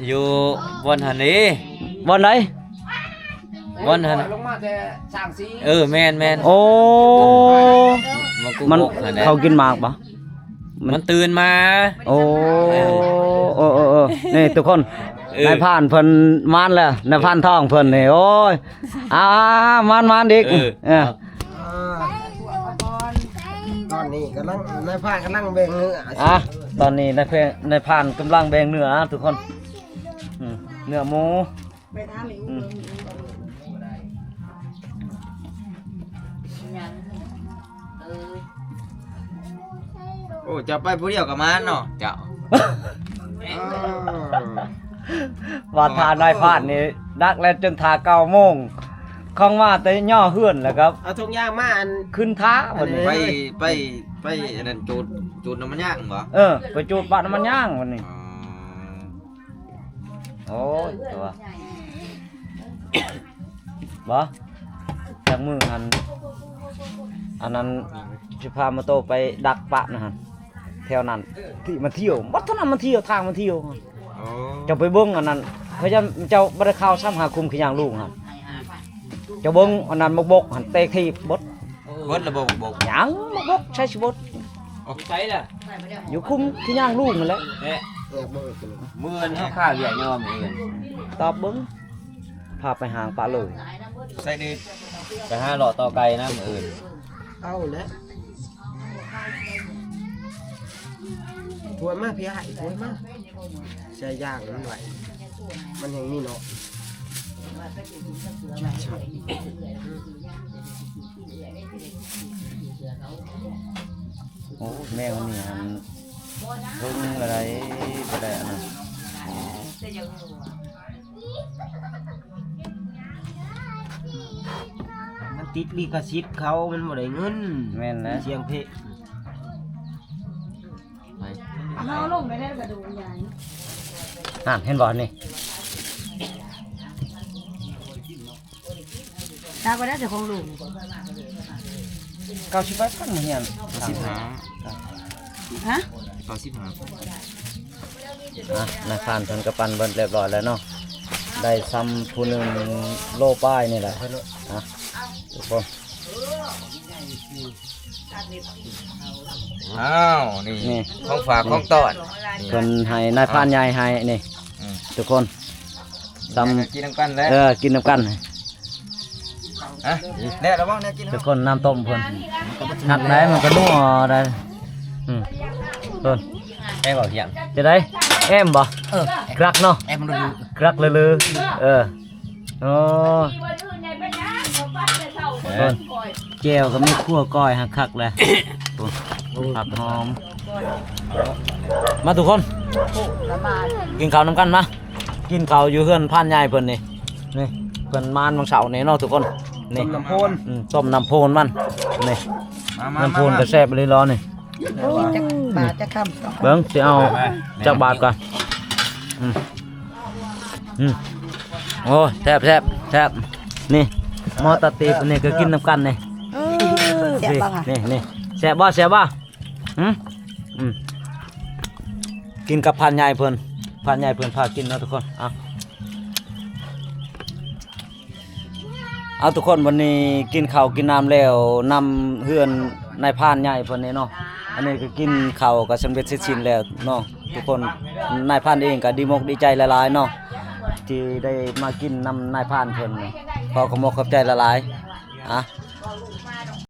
ຢູ່ບ່ອນຫັ້ນເດ້. ບ່ອນໃດ? ບ່ອນຫັ້ນ ລົງມາແຕ່ສ້າງສີ. ເອີ ແມ່ນໆ. ໂອ້ ມາກຸກ ມັນ ບົກຫັ້ນແຫຼະ. ເຂົາກິນໝາກບໍ່? ມັນ ມັນຕື່ນມາ. ໂອ້ ເອີ ເອີ ເອີ ເອີ ນີ້ທຸກຄົນ ເອີ ນາຍພານເພິ່ນມາແລ້ວ ນາຍພານທອງເພິ່ນນີ້ ໂອ້ຍ ອ່າ ມານໆ ອີກ ເອີ ເອີ ອ່າ ຕອນນີ້ກຳລັງ ນາຍພານກຳລັງແບ່ງເນື້ອ ອ່າ ຕອນນີ້ນາຍແພ ນາຍພານກຳລັງແບ່ງເນື້ອ ທຸກຄົນ ອືມ ເນື້ອໝູ ໄປຖາມອີກ ອືມ ເບິ່ງອີກ ຍັງ ເອີ ໂອ້ ເຈົ້າໄປຜູ້ດຽວກໍມາເນາະ ເຈົ້າ ວ່າຖ້ານາຍພານນີ້ດັກແລ້ວ ຈົນຖ້າເກົ້າໂມງ ຂອງມາແຕ່ຍໍເຮືອນ ແລ້ວກໍເອົາທຸກຢ່າງມາ ອັນ ຂຶ້ນທ້າບັດນີ້ ໄປ ໄປ ໄປອັນນັ້ນ ຈູດ ຈູດນ້ຳມັນຍາງບໍ? ເອີ ໄປຈູດປະນ້ຳມັນຍາງບັດນີ້ ອໍ. ໂອ້ຍ ຕົວະ ບໍ່ ຈັກມື້ຫັ້ນ ອັນນັ້ນ ຊິພາມາໂຕໄປດັກປະນະຫັ້ນ ແຖວນັ້ນ ທີ່ມັນທ່ຽວ ໝົດເທົ່ານັ້ນ ມັນທ່ຽວ ທາງມັນທ່ຽວ ອໍ ເຈົ້າໄປເບິ່ງອັນນັ້ນ ເຂົາເຈົ້າ ເຈົ້າບໍ່ໄດ້ເຂົ້າຊ້ຳ ຫາຄຸ້ມຂີ້ຍ່າງລຸງຫັ້ນ ເຈົ້າເບິ່ງອັນນັ້ນ ໝາກບົກຫັ້ນ ແຕກຖີບເບິດ. ເບິດລະບໍ່ໝາກບົກ? ຍັງ ໝາກບົກໃຊ້ຊິເບິດ. ໂອ້ ໃສລະ? ຢູ່ຄຸ້ມຂີ້ຍ່າງລຸງຫັ້ນແຫຼະ. ແນ່ ມື້ອື່ນເຮົາຄາວຽກຍັງວ່າມື້ອື່ນ ຕອບເບິ່ງ ພາໄປຫາງປະເລີຍ ໃສ່ດີ ໄປຫາເລາະຕໍ່ໄກ່ນະມື້ອື່ນ. ເອົາແຫຼະ ຖ້ວຍມາ ພີ່ອ້າຍ ຖ້ວຍມາ. ໃສ່ຢ່າງມັນໄວ້ ມັນຍັງມີເນາະ. ໂອ້ ແມງອັນນີ້ຫັ້ນ ເທິງລະໄດ ບໍ່ໄດ້ອັນນັ້ນ ມັນຕິດລິຂະສິດເຂົາ ມັນບໍ່ໄດ້ເງິນ. ແມ່ນແຫຼະ ສຽງເພະ. ເຮົາລົງໄປໄດ້ກະດູໃຫຍ່ ຫັ້ນ ເຫັນບໍ່ນີ້? ຕາບໍ່ໄດ້ເຈົ້າຂອງລຸງ ເກົ້າສິບແປດພັນ ຮຽນ ເກົ້າສິບຫ້າ ຮະ ເກົ້າສິບຫ້າພັນ. ອ່ະ ນາຍພານເພິ່ນກະປັ່ນເບິດລຽບຮ້ອຍແລ້ວເນາະ ໄດ້ຊ່ຳຜູ້ໜຶ່ງໂລປາຍນີ້ແຫຼະ ອ່ະ ທຸກຄົນ. ອ້າວ ນີ້ ນີ້ ຂອງຝາກ ນີ້ ຂອງຕ້ອນ ນີ້ ເພິ່ນໃຫ້ນາຍພານໃຫຍ່ໃຫ້ນີ້ ອືມ ທຸກຄົນ ຊ່ຳ ກິນນຳກັນແຫຼະ ເອີ ກິນນຳກັນ. ຮະ ແລ້ວລະບໍ່ແນວກິນ ທຸກຄົນ ນ້ຳຕົ້ມເພິ່ນ ຄັກໄດ໋ ມັນກະນົວໄດ໋. ອືມ ເພິ່ນ ແອມບໍ່ ຈະໄດ້ ແອມບໍ່? ເອີ ຄັກເນາະ ແອມ ຄັກເລີໆ ເອີ. ໂອ້ ເບິ່ງ ແຈ່ວກໍມີ ຂົ້ວກ້ອຍຫັ້ນຄັກແຫຼະ ໂອ້ ຜັກຫອມ. ມາທຸກຄົນ ກິນເຂົ້ານຳກັນ ມາກິນເຂົ້າຢູ່ເຮືອນພານໃຫຍ່ເພິ່ນນີ້ ນີ້ ເພິ່ນມານວັນເສົານີ້ເນາະທຸກຄົນ ນີ້ ຕົ້ມນ້ຳໂພນ ອືມ ຕົ້ມນ້ຳໂພນມັນ ນີ້ ມາໆໆ ນ້ຳໂພນກໍແຊບອີ່ຫຼີເນາະນີ້. ໂອ້ຍ ຈັກບາດຈັກຄຳ ເບິ່ງຊິເອົາ ໄປໆ ຈັກບາດກ່ອນ ອືມ ອືມ ໂອ້ຍ ແຊບໆ ແຊບ ນີ້ ໝໍ້ຕາຕີບ ອັນນີ້ກໍກິນນຳກັນນີ້ ເອີ ແຊບບໍ່ຄະ ນີ້ ນີ້ ແຊບບໍ່ ແຊບບໍ່ ຫື ອືມ ກິນກັບພານໃຫຍ່ເພິ່ນ ພານໃຫຍ່ເພິ່ນພາກິນເນາະທຸກຄົນ ເອົາ. ເອົາ ທຸກຄົນ ວັນນີ້ກິນເຂົ້າກິນນ້ຳແລ້ວ ນຳເຮືອນນາຍພານໃຫຍ່ເພິ່ນນີ້ເນາະ ອັນນີ້ກໍກິນເຂົ້າກໍສຳເລັດເສັດສິ້ນແລ້ວເນາະທຸກຄົນ ນາຍພານເອງກໍດີມົກດີໃຈຫຼາຍໆເນາະ ທີ່ໄດ້ມາກິນນຳນາຍພານເພິ່ນ ຂໍຂອບມົກຂອບໃຈຫຼາຍໆ ອ່ະ.